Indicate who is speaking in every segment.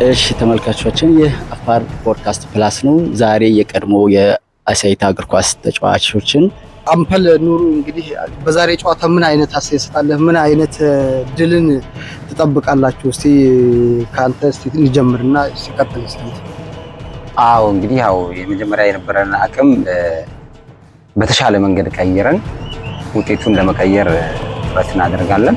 Speaker 1: እሺ ተመልካቾቻችን፣ ይህ አፋር ፖድካስት ፕላስ ነው። ዛሬ የቀድሞ የአሳይታ እግር ኳስ ተጫዋቾችን
Speaker 2: አምፐል ኑሩ፣ እንግዲህ በዛሬ ጨዋታ ምን አይነት አስተያየት ትሰጣለህ? ምን አይነት ድልን ትጠብቃላችሁ? እስቲ ከአንተ እስቲ እንጀምርና እስቲ ቀጥል እስቲ።
Speaker 3: አዎ፣ እንግዲህ ያው የመጀመሪያ የነበረን አቅም በተሻለ መንገድ ቀይረን ውጤቱን ለመቀየር ጥረት እናደርጋለን።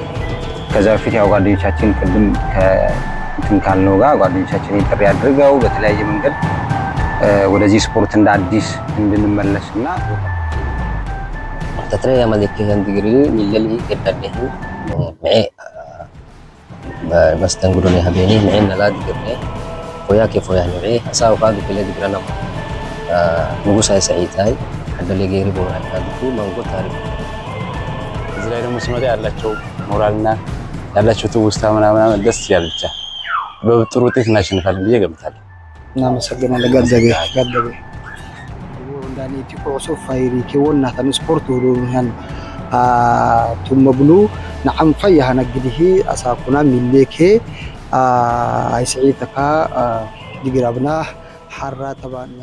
Speaker 3: ከዛ በፊት ያው ጓደኞቻችን ቅድም ከእንትን ካልነው ጋር ጓደኞቻችን ጥሪ አድርገው በተለያየ መንገድ ወደዚህ ስፖርት እንደ አዲስ እንድንመለስና
Speaker 4: Tatre maliki digiri milali keddadehi mece mastangudone habeni mece nala digirne foyake foyah nece asaw kaadu kele digiranam nugusay saciitahay hadale geeri boray kaaduku mango tarik.
Speaker 5: እዚህ ላይ ደግሞ ስመጣ ያላቸው ሞራልና ያላቸው ትውስታ ምናምን ደስ ይላል። ብቻ በጥሩ ውጤት እናሸንፋለን ብዬ እገምታለሁ።
Speaker 2: እናመሰግናለን። ገንዘቤ ገንዘቤ እንዳኔ ቲቆሶ ፋይሪ ኬወናታን ስፖርት ሁሉን ቱመብሉ ንዓም ፈያሃና ግዲሂ አሳኩና ሚሌኬ አይስዒተካ ዲግራብና ሓራ ተባና።